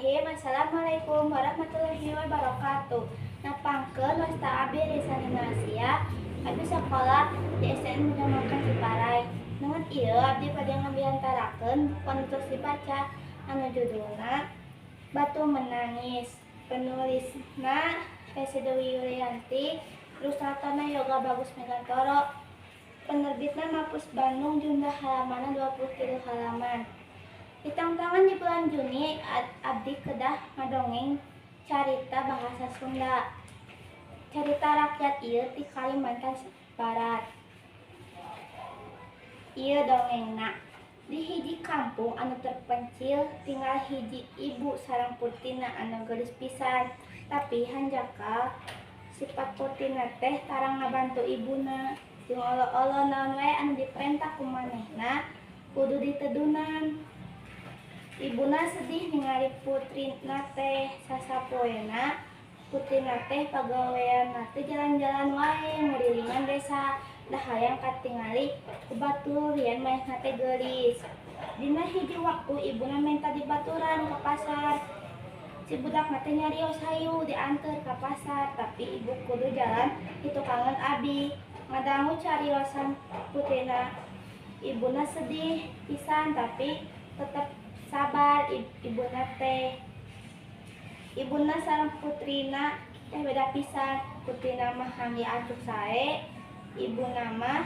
Bismillahirrahmanirrahim. Assalamualaikum warahmatullahi wabarakatuh. Nepangkeun, wasta abi Risa Asia. Abi sekolah di SDN Bunda Ciparay. Dengan ieu abdi bade ngabiantarakeun buku anu tos dibaca anu judulna Batu Menangis. Penulisna Resi Dewi Yulianti, ilustratorna Yoga Bagus Megantoro. Penerbitna Mapus Bandung, jumlah halamanna 23 halaman. Ditangtangan di bulan Juni, abdi kedah ngadongeng carita bahasa Sunda. Carita rakyat ieu ti Kalimantan Barat. Ieu dongengna. Di hiji kampung anu terpencil tinggal hiji ibu sareng putrina anu geulis pisan. Tapi hanjakal sifat putrina teh tarang ngabantu ibuna. Jeung olo-olo, naon wae anu diperintah ku manehna kudu ditedunan. Ibuna sedih ningali putrina teh. Sasapoena putrina teh pagaweanna teh jalan-jalan wae ngurilingan desa, da hayang katingali ku batur yen manehna teh geulis. Dina hiji waktu ibuna menta dibaturan ka pasar. Si budakna teh nyarios hayu dianteur ka pasar, tapi ibu kudu jalan ditukangan abi. Ngadangu cariosan putrina, ibuna sedih pisan, tapi tetep sabar ibuna teh. Ibuna sareng putrina teh beda pisan. Putrina mah ngangge acuk sae, ibuna mah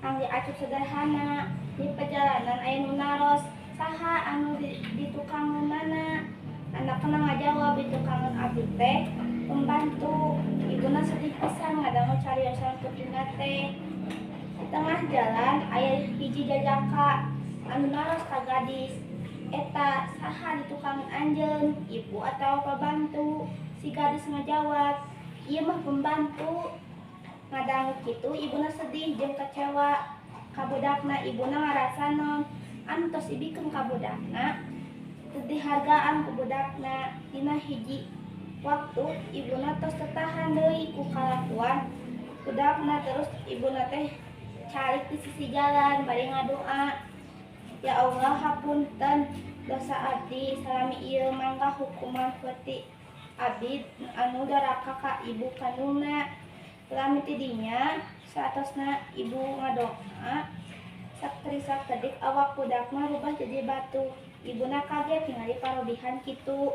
ngangge acuk sederhana. Di perjalanan aya nu naros, "Saha anu ditukangeunana?" Anakna ngajawab, "Ditukangeun abdi teh pembantu." Ibuna sedih pisan ngadangu cariosan putrina teh. Di tengah jalan aya hiji jajaka anu naros ka gadis eta, "Saha ditukangeun anjeun, ibu atau pembantu?" Si gadis ngajawab, "Ieu mah pembantu." Ngadangu kitu, ibuna sedih jeung kecewa ka budakna. Ibuna ngarasa naon anu tos dibikeun ka budakna teu dihargaan ku budakna. Dina hiji waktu ibuna tos teu tahan deui ku kalakuan budakna, terus ibuna teh calik di sisi jalan bari ngadoa, "Ya Allah, hapunten dosa abdi salami ieu, mangga hukuman putri abdi anu doraka ka ibu kandungna." Lami ti dinya, saatosna ibu ngadoa, sakeri sakedik awak budakna rubah jadi batu. Ibuna kaget ningali parobihan kitu.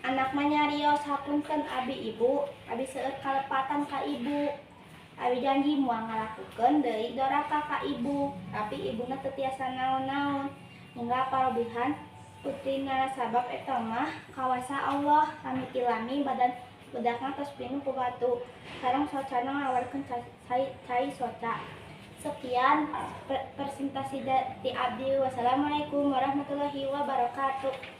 Anakna nyarios, "Hapunten abi, Ibu, abi seueur kalepatan ka Ibu. Abi janji moal ngalakukeun deui doraka ka Ibu." Tapi ibuna teu tiasa naon-naon ninggal parobihan putrina, sabab eta mah kawasa Allah. Lami ti lami badan budakna tos pinuh ku batu sareng socana ngaluarkeun cai soca. Sekian presentasi ti abdi. Wassalamualaikum warahmatullahi wabarakatuh.